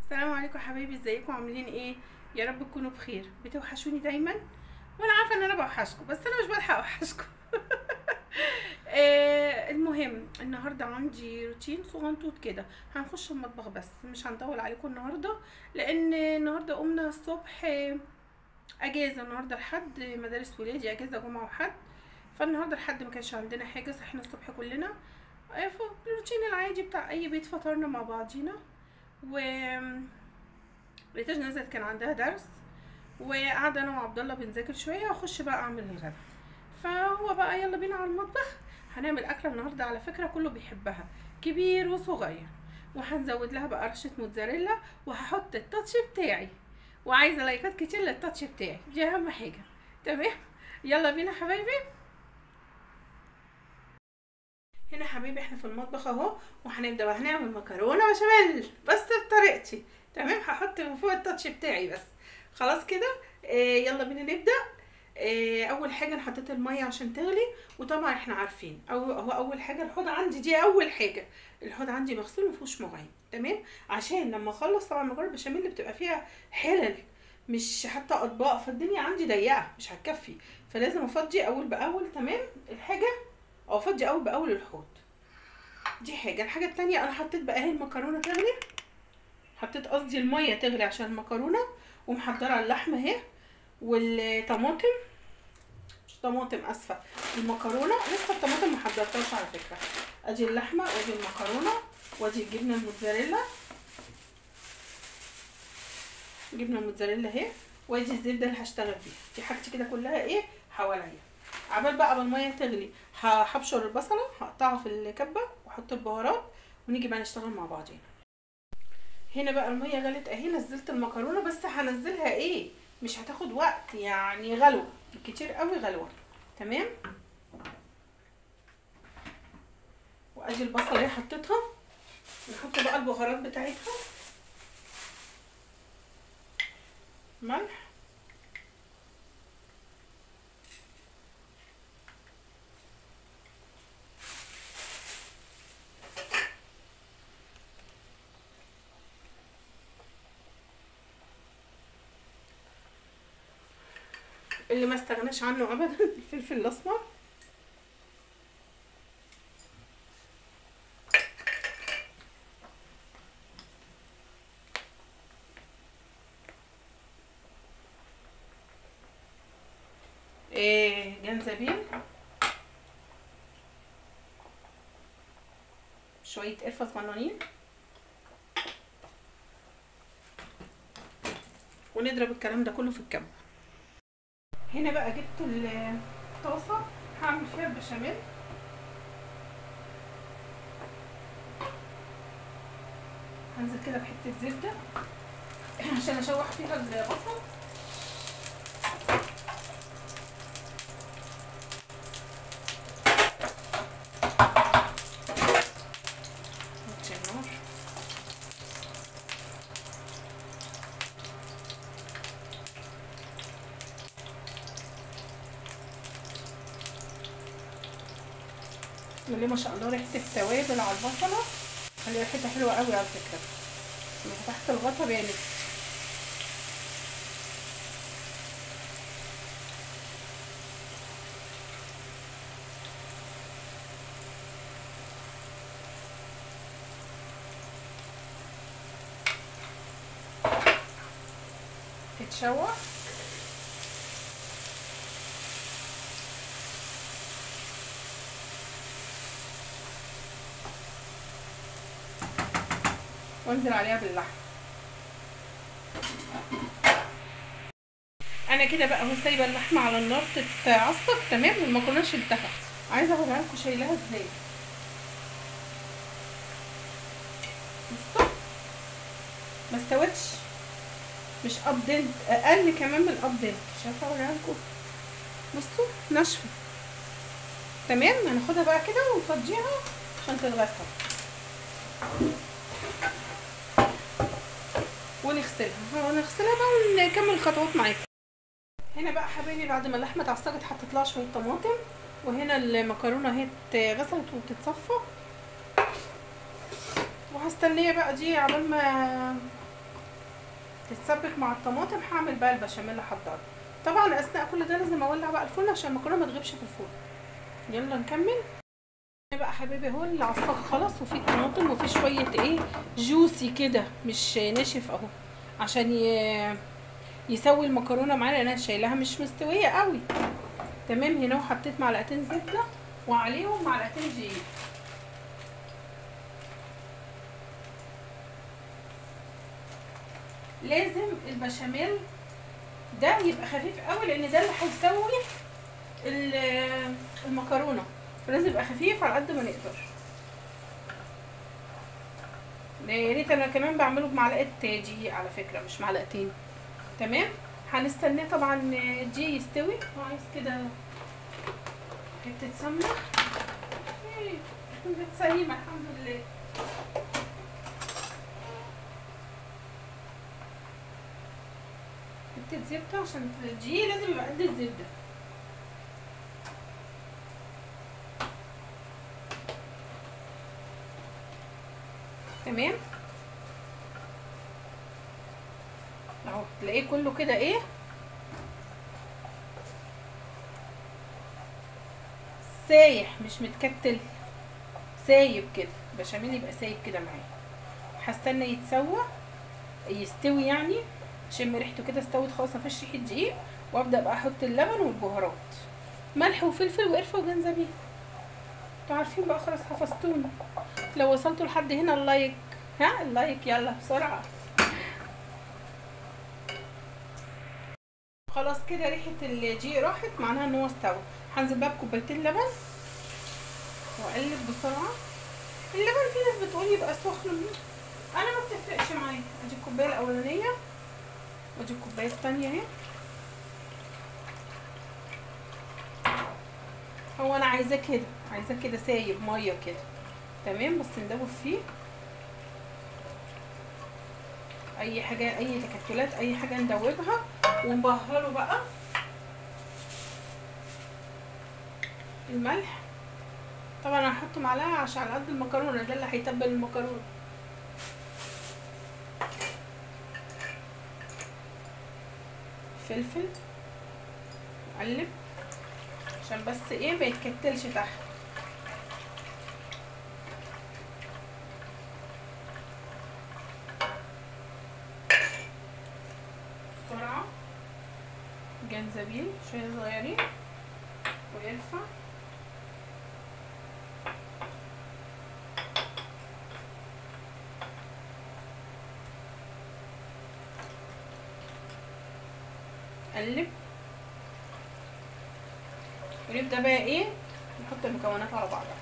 السلام عليكم حبايبي، ازيكم عاملين ايه؟ يا رب تكونوا بخير. بتوحشوني دايما وانا عارفه ان انا بوحشكم، بس انا مش بلحق اوحشكم. المهم النهارده عندي روتين صغنطوط كده، هنخش المطبخ بس مش هنطول عليكم النهارده، لان النهارده قمنا الصبح اجازه. النهارده الحد، مدارس ولادي اجازه جمعه وحد، فالنهارده الحد ما كانش عندنا حاجة. صحينا الصبح كلنا الروتين العادي بتاع اي بيت، فطرنا مع بعضينا، و ريتاج نزلت كان عندها درس، وقاعدة انا وعبد الله بنذاكر شوية، واخش بقى اعمل الغدا. فهو بقى يلا بينا على المطبخ، هنعمل اكله النهارده على فكرة كله بيحبها، كبير وصغير، وهنزود لها بقى رشه موتزاريلا، وهحط ال touch بتاعي، وعايزه لايكات كتير لل touch بتاعي، دي اهم حاجة. تمام، يلا بينا حبايبي. هنا حبايبي احنا في المطبخ اهو، وهنبدا بقى هنعمل مكرونه بشاميل بس بطريقتي. تمام، هحط من فوق ال touch بتاعي بس. خلاص كده، يلا بينا نبدا. اول حاجة انا حطيت المية عشان تغلي، وطبعا احنا عارفين او هو اول حاجة الحوض عندي، دي اول حاجة، الحوض عندي مغسول مفيهوش مواعين. تمام، عشان لما اخلص طبعا المكرونه البشاميل اللي بتبقى فيها حلل مش حتى اطباق، فالدنيا عندي ضيقه مش هتكفي، فلازم افضي اول باول. تمام، الحاجة او افضي اول باول الحوض، دي حاجة. الحاجة التانية انا حطيت بقى اهي المكرونه تغلي، حطيت قصدي المية تغلي عشان المكرونه، ومحضره اللحمة اهي والطماطم، مش طماطم اسفه، المكرونه لسه الطماطم ما حضرتهاش على فكرة. ادي اللحمة وادي المكرونه وادي الجبنة الموتزاريلا، جبنه الموتزاريلا اهي، وادي الزبدة اللي هشتغل بيها. دي حاجتي كده كلها ايه حواليا. عبال بقى ما المية تغلي هبشر البصله، هقطعها في الكبه واحط البهارات، ونيجي بقى نشتغل مع بعضينا. هنا بقى المية غلت اهي، نزلت المكرونه، بس هنزلها ايه مش هتاخد وقت، يعني غلوه كتير قوي غلوه. تمام، وادي البصله اهي حطيتها. نحط بقى البهارات بتاعتها، ملح، اللي ما استغناش عنه ابدا الفلفل الاسمر، جنزبيل، شوية قرفه صغننين، ونضرب الكلام ده كله في الكبه. هنا بقى جبت الطاسه هعمل فيها البشاميل. هنزل كده بحته زبدة عشان اشوح فيها البصل. اللي ما شاء الله ريحه التوابل على البصله، خلي ريحتها حلوة قوي على فكرة، من تحت الغطا بانت. تتشوح. وانزل عليها باللحم. انا كده بقى اهو سايبه اللحمة على النار تتعصج. تمام، والمكرونه شلتها، عايزه اوريها لكم شايلاها ازاي. بصوا ما استوتش، مش al dente، اقل كمان من al dente، مش عارفه اوريها لكم. بصوا ناشفة. تمام، هناخدها بقى كده ونفضيها عشان تتغسل ونغسلها، هنغسلها بقى ونكمل الخطوات معاكم. هنا بقى حبايبي بعد ما اللحمة اتعصجت حطيت لها شوية طماطم، وهنا المكرونه اهي اتغسلت وبتتصفى، وهستنيها بقى دي عبال ما تتسبك مع الطماطم هعمل بقى البشاميل احضره. طبعا اثناء كل ده لازم اولع بقى الفرن عشان المكرونه ما تغيبش في الفرن. يلا نكمل بقى حبايبي. اهو العصاج خلاص، وفي الطماطم وفي شوية ايه جوسي كده مش ناشف اهو، عشان يسوي المكرونه معانا، انا شايلاها مش مستوية قوي. تمام. هنا وحطيت معلقتين زبدة وعليهم معلقتين دقيق. لازم البشاميل ده يبقى خفيف قوي، لان ده اللي هيسوي المكرونه، فلازم يبقى خفيف على قد ما نقدر. يا ريت انا كمان بعمله بمعلقه دقيق على فكرة، مش معلقتين. تمام. هنستناه طبعا الدقيق يستوي. عايز كده حتة سمنه سليمة الحمد لله. حتة زبدة عشان الدقيق لازم يبقى قد الزبدة. تمام اهو، تلاقيه كله كده ايه سايح، مش متكتل، سايب كده. البشاميل يبقى سايب كده معايا. هستنى يتسوى يستوي يعني، عشان ريحته كده استوت خلاص مفيش ريحه دقيق، وابدا بقى احط اللبن والبهارات، ملح وفلفل وقرفه وجنزبيل. انتوا عارفين بقى خلاص حفظتوني. لو وصلتوا لحد هنا ال like، ها ال like يلا بسرعة. خلاص كده ريحه الدقيق راحت، معناها ان هو استوى. هنزل بقى بكوبايتين لبن واقلب بسرعة. اللبن في ناس بتقول يبقى سخن، انا ما بتفرقش معايا. ادي الكوباية الاولانية وادي الكوباية الثانية اهي. هو انا عايزاه كده، عايزاه كده سايب مية كده. تمام. بس ندوب فيه اي حاجة، اي تكتلات، اي حاجة ندوبها ونبهره بقى. الملح طبعا انا هحط معلقه عشان على قد المكرونه، ده اللي هيتبل المكرونه. فلفل، نقلب عشان بس ايه ما يتكتلش تحت. بسرعة جنزبيل شوية صغيرين وقرفه. قلب ونبدا بقى ايه نحط المكونات على بعضها.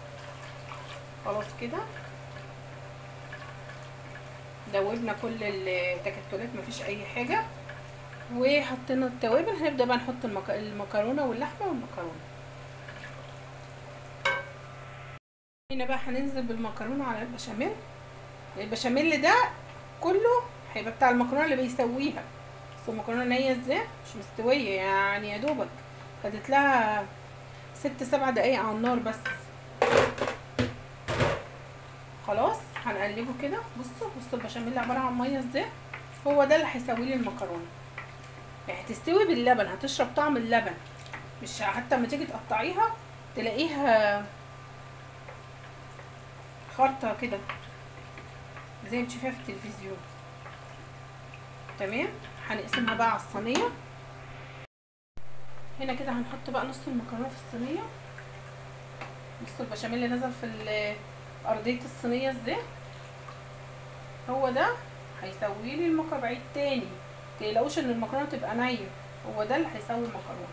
خلاص كده دوبنا كل التكتلات مفيش اي حاجة، وحطينا التوابل. هنبدا بقى نحط المكرونه واللحمة والمكرونه. هنا بقى هننزل بالمكرونه على البشاميل. البشاميل ده كله هيبقى بتاع المكرونه اللي بيسويها، بس المكرونه نيه ازاي مش مستوية يعني، يا دوبك خدت لها 6-7 دقايق على النار بس. خلاص هنقلبه كده. بصوا بصوا البشاميل عبارة عن مية ازاي، هو ده اللي هيسوي لي المكرونه. يعني هتستوي باللبن، هتشرب طعم اللبن، مش حتى لما تيجي تقطعيها تلاقيها خرطه كده زي ما تشوفيها في التلفزيون. تمام. هنقسمها بقى على الصينية. هنا كده هنحط بقى نص المكرونه في الصينية. نص البشاميل اللي نزل في ارضية الصينية ازاي، هو ده هيسوي لي المكرونه تاني. متقلقوش ان المكرونه تبقى نيه، هو ده اللي هيسوي المكرونه.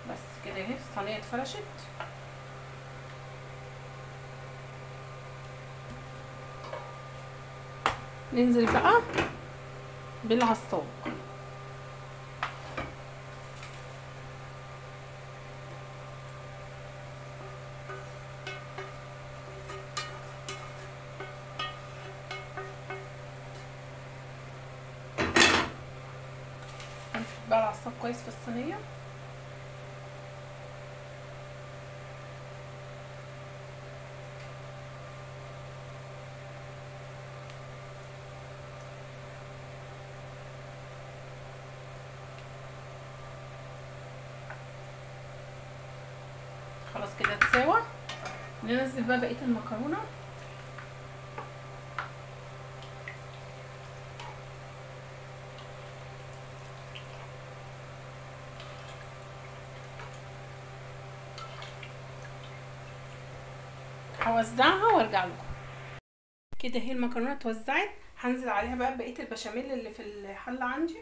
بس كده اهي الصينية اتفرشت. ننزل بقى بالعصاج. هنفرد بقى العصاج كويس في الصينية. خلاص كده اتساوى. ننزل بقى بقية المكرونه. هوزعها وارجع لكم. كده هي المكرونه اتوزعت، هنزل عليها بقى بقية البشاميل اللي في الحلة عندي.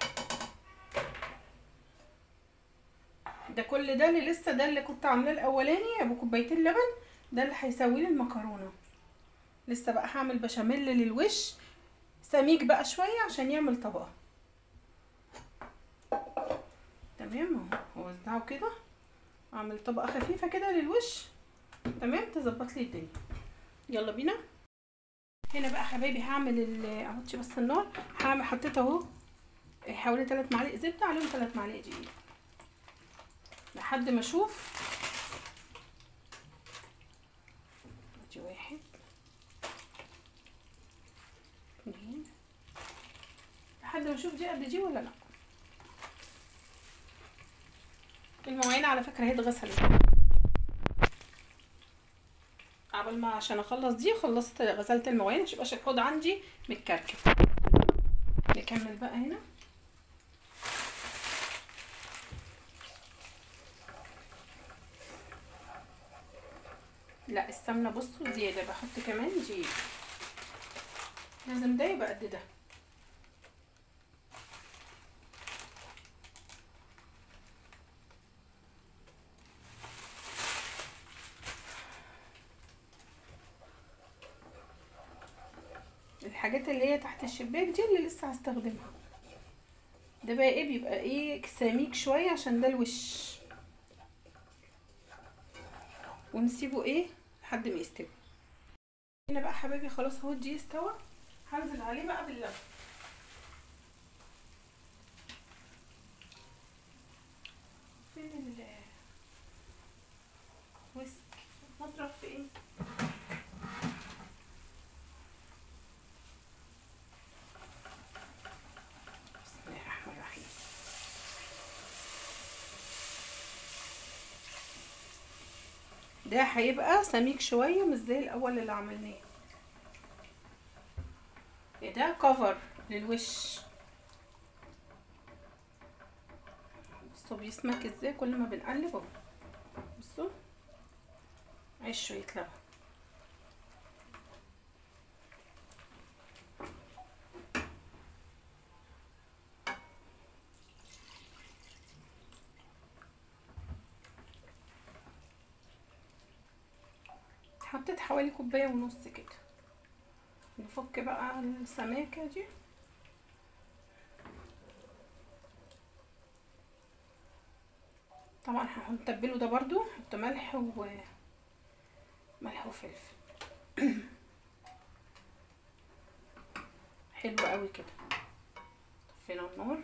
ده كل ده اللي لسه، ده اللي كنت عاملاه الاولاني ابو كوبايتين لبن، ده اللي هيسوي لي المكرونه. لسه بقى هعمل بشاميل للوش سميك بقى شوية عشان يعمل طبقه. تمام اهو، هوزعه كده، اعمل طبقه خفيفة كده للوش. تمام، تظبط لي الدنيا. يلا بينا. هنا بقى حبايبي هعمل احط بس النار، هعمل حطيت اهو حوالي 3 معالق زبدة عليهم 3 معالق دقيق لحد ما اشوف. ادي 1 2 لحد ما اشوف دي قد دي ولا لا. المواعين على فكرة هي اتغسلت قبل ما، عشان اخلص دي خلصت غسلت المواعين عشان ميبقاش الحوض عندي متكركب. نكمل بقى هنا. لا السمنة بصوا زيادة، بحط كمان دقيق، لازم ده يبقى قد ده. الحاجات اللي هي تحت الشباك دي اللي لسه هستخدمها. ده بقى ايه، بيبقى ايه سميك شوية عشان ده الوش، ونسيبه ايه لحد ما يستوي. هنا بقى حبايبي خلاص اهو الدقيق استوى، هنزل عليه بقى باللبن. فين الويسك؟ مضرب في ايه؟ بسم الله الرحمن الرحيم. ده هيبقى سميك شوية مش زي الاول اللي عملناه. ده كفر للوش. بصوا بيسمك ازاي كل ما بنقلب اهو. بصوا عايز شوية لبن. حطيت حوالي 1.5 كوباية كده. نفك بقى السماكه دي. طبعا هنتبله ده برضو، هحط ملح وملح وفلفل. حلو قوي كده. طفينا النار.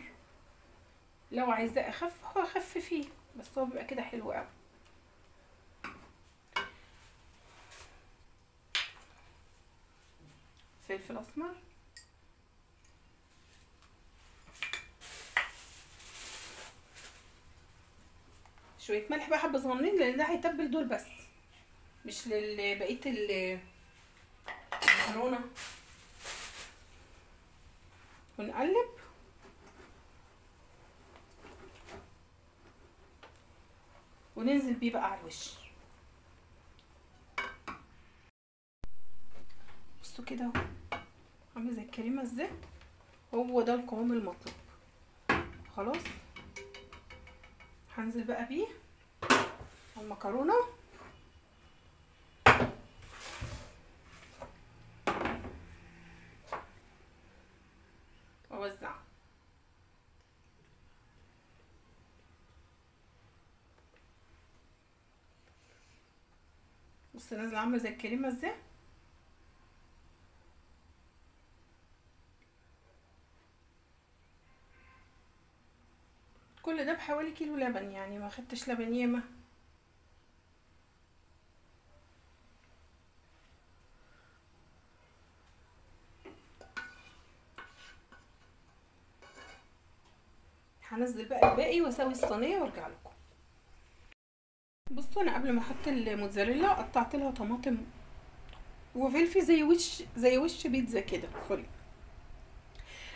لو عايزاه اخف هو خففيه، بس هو بيبقى كده حلو قوي. فلفل اسمر، شوية ملح بقى حبه صغننين لان ده هيتبل دول بس مش لبقية المكرونه. ونقلب. وننزل بيه بقى على الوش. بصوا كده اهو عامل زي الكريمة الزبد، هو ده القوام المطلوب. خلاص هنزل بقى بيه على المكرونه. واوزعه. بص نازله عامله زي الكريمة ازاي. كل ده بحوالي كيلو لبن، يعني ما خدتش لبن ياما. هنزل بقى الباقي واسوي الصينية وارجع لكم. بصوا بصوا انا قبل ما احط الموتزاريلا قطعت لها طماطم وفلفل زي وش بيتزا كده. sorry،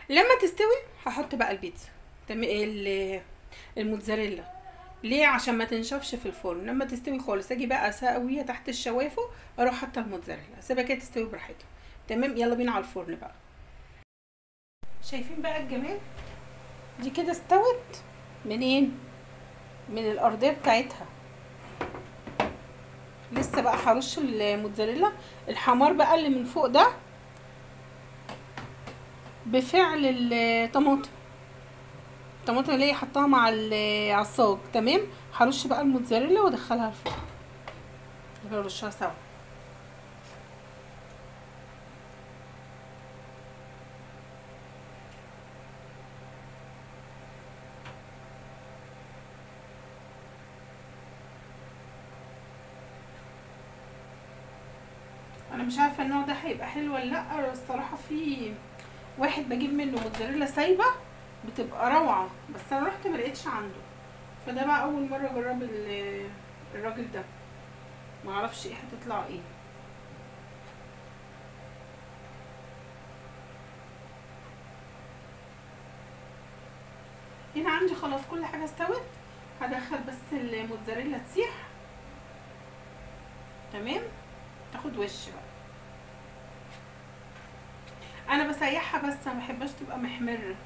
لما تستوي هحط بقى البيتزا الموتزاريلا. ليه؟ عشان ما تنشفش في الفرن. لما تستوي خالص اجي بقى اسويها تحت الشوافه، اروح حاطه الموتزاريلا، اسيبها كده تستوي براحتها. تمام، يلا بينا على الفرن بقى. شايفين بقى الجمال؟ دي كده استوت منين؟ من الارضية بتاعتها. لسه بقى هرش الموتزاريلا. الحمار بقى اللي من فوق ده بفعل الطماطم، الطماطم اللي هي حطاها مع العصاج. تمام، هرش بقى الموتزاريلا وادخلها الفرن، نرشها سوا. انا مش عارفه النوع ده هيبقى حلو ولا لا الصراحة. في واحد بجيب منه موتزاريلا سايبه بتبقى روعه، بس انا رحت ما لقيتش عنده، فده بقى اول مرة اجرب الراجل ده، ما اعرفش ايه هتطلع ايه. هنا عندي خلاص كل حاجة استوت، هدخل بس الموتزاريلا تسيح. تمام، تاخد وش بقى. انا بسيحها بس، ما بحبهاش تبقى محمرة.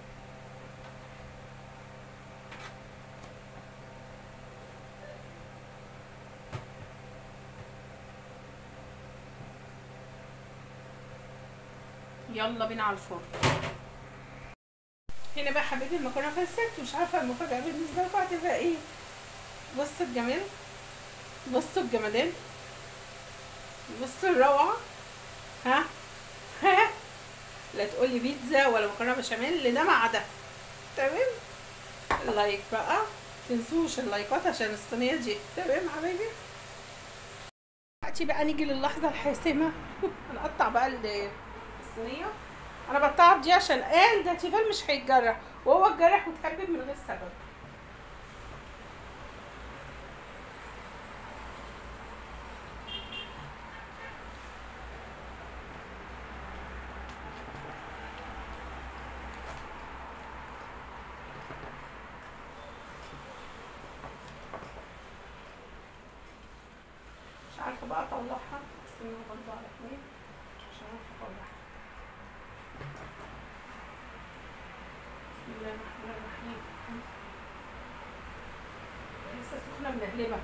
يلا بينا على الفرن. هنا بقى حبايبي المكرونه خلصت، ومش عارفه المفاجاة بالنسبة لكم هتبقى ايه. بصوا الجمال، بصوا الجمدان، بصوا الروعة. ها ها، لا تقولي بيتزا ولا مكرونه بشاميل، ده مع ده. تمام، ال like بقى، متنسوش اللايكات عشان الصينية دي. تمام حبايبي، دلوقتي بقى نيجي للحظة الحاسمة. هنقطع بقى الصينية. انا بقطعها بدي عشان قال ده تيفال مش هيتجرح، وهو اتجرح واتحبب من غير سبب. مش عارفه بقى اطلعها، بس انا برضه على اتنين مش عارفه اطلعها. بسم الله الرحمن الرحيم. لسه سخنة ملهلبه.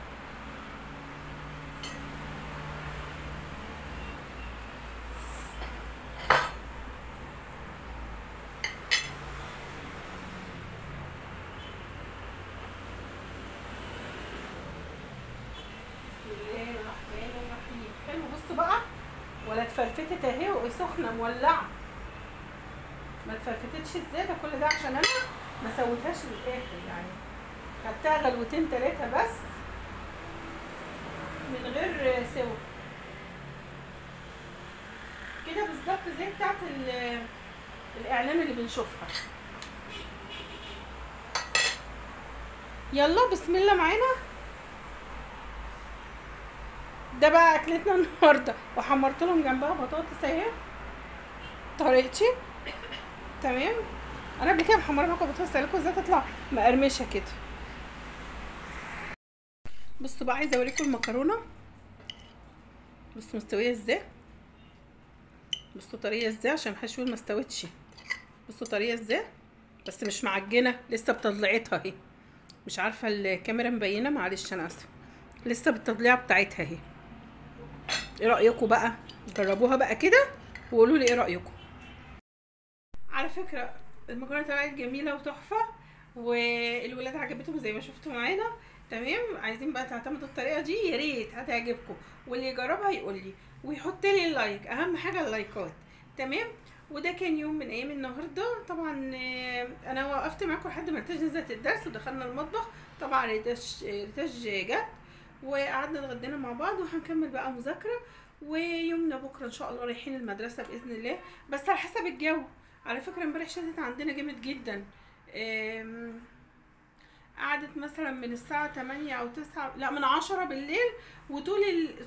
بسم الله الرحمن الرحيم. حلو، بصوا بقى، ولا اتفرفتت اهي وسخنه مولعه، ما اتفرفتتش ازاي؟ ده كل ده عشان انا ما سويتهاش للاخر، يعني خدتها غلوتين تلاتة بس من غير سوا كده، بالظبط زي بتاعت الاعلان اللي بنشوفها. يلا بسم الله معانا. ده بقى اكلتنا النهارده، وحمرت لهم جنبها بطاطس اهي طريقتي. تمام، انا قبل كده محمرة معاكم بطاطس لكم ازاي تطلع مقرمشه كده. بصوا بقى، عايزه اوريكم المكرونه. بصوا مستوية ازاي، بصوا طرية ازاي، عشان محدش يقول ما استوتش. بصوا طرية ازاي، بس مش معجنه، لسه بتضلعتها اهي. مش عارفه الكاميرا مبينة، معلش انا اسفه، لسه بالتضليعه بتاعتها اهي. ايه رايكم بقى؟ جربوها بقى كده وقولوا لي ايه رايكم. على فكرة المكرونه طلعت جميلة وتحفه، والولاد عجبتهم زي ما شفتوا معانا. تمام، عايزين بقى تعتمدوا الطريقة دي، يا ريت هتعجبكم، واللي يجربها يقول لي ويحط لي ال like، اهم حاجة اللايكات. تمام، وده كان يوم من ايام النهارده. طبعا انا وقفت معاكم لحد ما ريتاج نزلت الدرس ودخلنا المطبخ. طبعا ريتاج جت وقعدنا اتغدينا مع بعض، وهنكمل بقى مذاكرة. ويومنا بكره ان شاء الله رايحين المدرسة باذن الله، بس على حسب الجو. على فكرة امبارح شتت عندنا جامد جدا. قعدت مثلا من الساعة 8 او 9، لا من 10 بالليل، وطول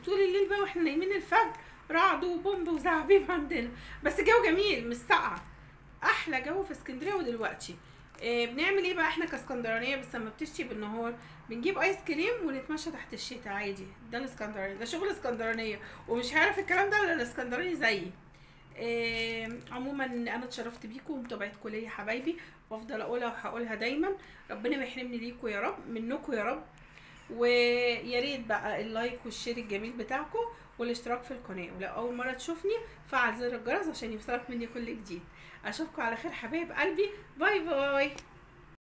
طول الليل بقى واحنا نايمين الفجر رعد وبومب وزعبيب عندنا. بس الجو جميل مش ساقعه، احلى جو في اسكندرية. ودلوقتي بنعمل ايه بقى احنا كاسكندرانيه؟ بس لما بتشتي بالنهار بنجيب ايس كريم ونتمشى تحت الشتاء عادي. ده الاسكندراني، ده شغل اسكندرانيه، ومش هيعرف الكلام ده الا الاسكندراني زيي. عموما انا اتشرفت بيكم ومتابعتكم ليا حبايبي، وافضل اقولها وهقولها دايما، ربنا ما يحرمني ليكم يا رب، منكم يا رب. ويا ريت بقى ال like وال share الجميل بتاعكم والاشتراك في القناة، ولو اول مرة تشوفني فعل زر الجرس عشان يوصلك مني كل جديد. اشوفكم على خير حبايب قلبي، bye bye.